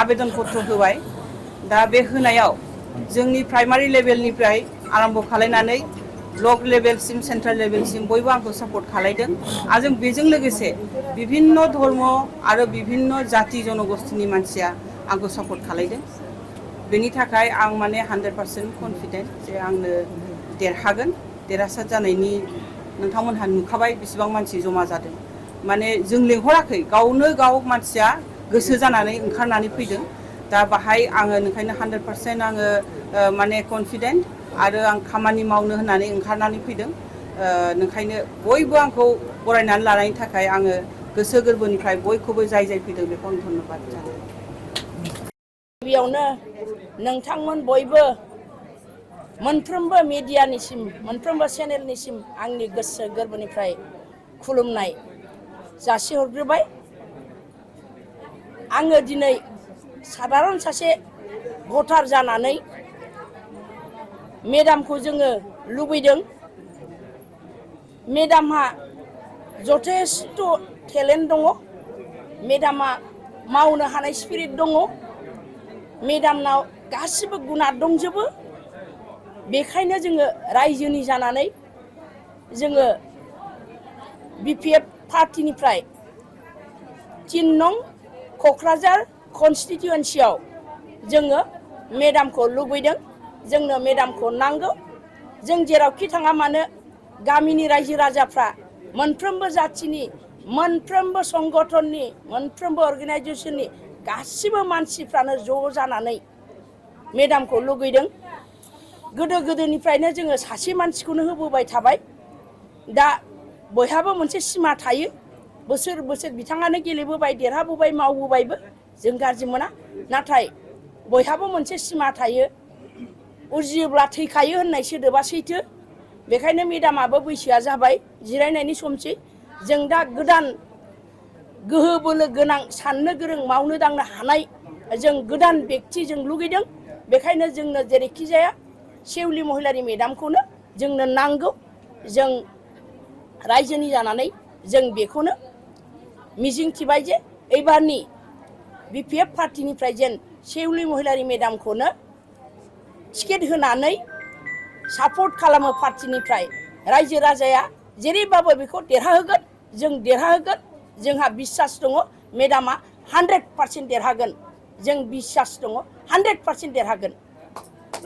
आवेदन पत्र होबाय दा बे होनायाव जोंनि प्राइमारि लेभेलनिफ्राय आरम्भ खालायनानै ब्लक लेभेलसिम सेन्ट्रेल लेभेलसिम बयबो आंखौ सापर्ट खालायदों आरो जों बेजों लोगोसे विभिन्न धर्म आरो विभिन्न जाति जनगोष्ठीनि मानसिया आंखौ सापर्ट खालायदों बेनि थाखाय आं माने 100% कनफिडेन्ट जे आंनो देरहागोन देरहासार जानायनि नोंथांमोनहा नुखाबाय बेसेबां मानसि जमा जादों माने जों लेंहराखै गावनो गाव मानसिया गोसो जानानै ओंखारनानै फैदों दा बाहाय आङो नोंखायनो 100% आङो माने कनफिडेन्ट आरो आं खामानि मावनो होननानै ओंखारनानै फैदों नोंखायनो बयबो आंखौ बरायनानै लानायनि थाखाय आङो गोसो गोरबोनिफ्राय बयखौबो जाय जाय फैदों बेखौ आं धन्यबाद जानाय गिबियावनो नोंथांमोन बयबो मोनफ्रोमबो मिडियानिसिम मोनफ्रोमबो चेनेलनिसिम आंनि गोसो गोरबोनिफ्राय खुलुमनाय जासिहरग्रोबाय आङो दिनै साधारन सासे भटार जानानै मेडामखौ जोङो लुबैदों मेडामहा जथेस्थ टेलेन्ट दङ मेडामा मावनो हानाय स्पिरिट दङ मेडामनाव गासिबो गुना दंजोबो बेखायनो जोङो रायजोनि जानानै जोङो बिपिएफ पार्टिनिफ्राय 3 नं क'क्राझार कनस्टिटिउएन्सियाव जोङो मेडामखौ लुबैदों जोंनो मेडामखौ नांगौ जों जेरावखि थाङा मानो गामिनि रायजो राजाफ्रा मोनफ्रोमबो जाथिनि मोनफ्रोमबो संगठननि मोनफ्रोमबो अर्गानाइजेसननि गासिबो मानसिफ्रानो ज' जानानै मेडामखौ लुगैदों गोदोनिफ्रायनो जोङो सासे मानसिखौनो होबोबाय थाबाय दा बयहाबो मोनसे सिमा थायो बोसोर बोसोर बिथाङानो गेलेबोबाय देरहाबोबाय मावबोबायबो जों गाज्रि मोना नाथाय बयहाबो मोनसे सिमा थायो उजियोब्ला थैखायो होननाय सोदोबा सैथो बेखायनो मेडामाबो बैसोआ जाबाय जिरायनायनि समसै जों दा गोदान गोहो बोलो गोनां साननो गोरों मावनो दांनो हानाय जों गोदान बेक्ति जों लुगैदों बेखायनो जोंनो जेरैखि जाया सेउलि महिलारि मेडामखौनो जोंनो नांगौ जों रायजोनि जानानै जों बेखौनो मिजिंथिबाय जे एबारनि बिपिएफ पार्टिनिफ्राय जेन सेउलि महिलारि मेडामखौनो टिकेट होनानै सापर्ट खालामो पार्टिनिफ्राय रायजो राजाया जेरैबाबो बेखौ देरहाहोगोन जों देरहाहोगोन जोंहा बिसास दङ मेडामा 100% देरहागोन जों बिसास दङ 100% देरहागोन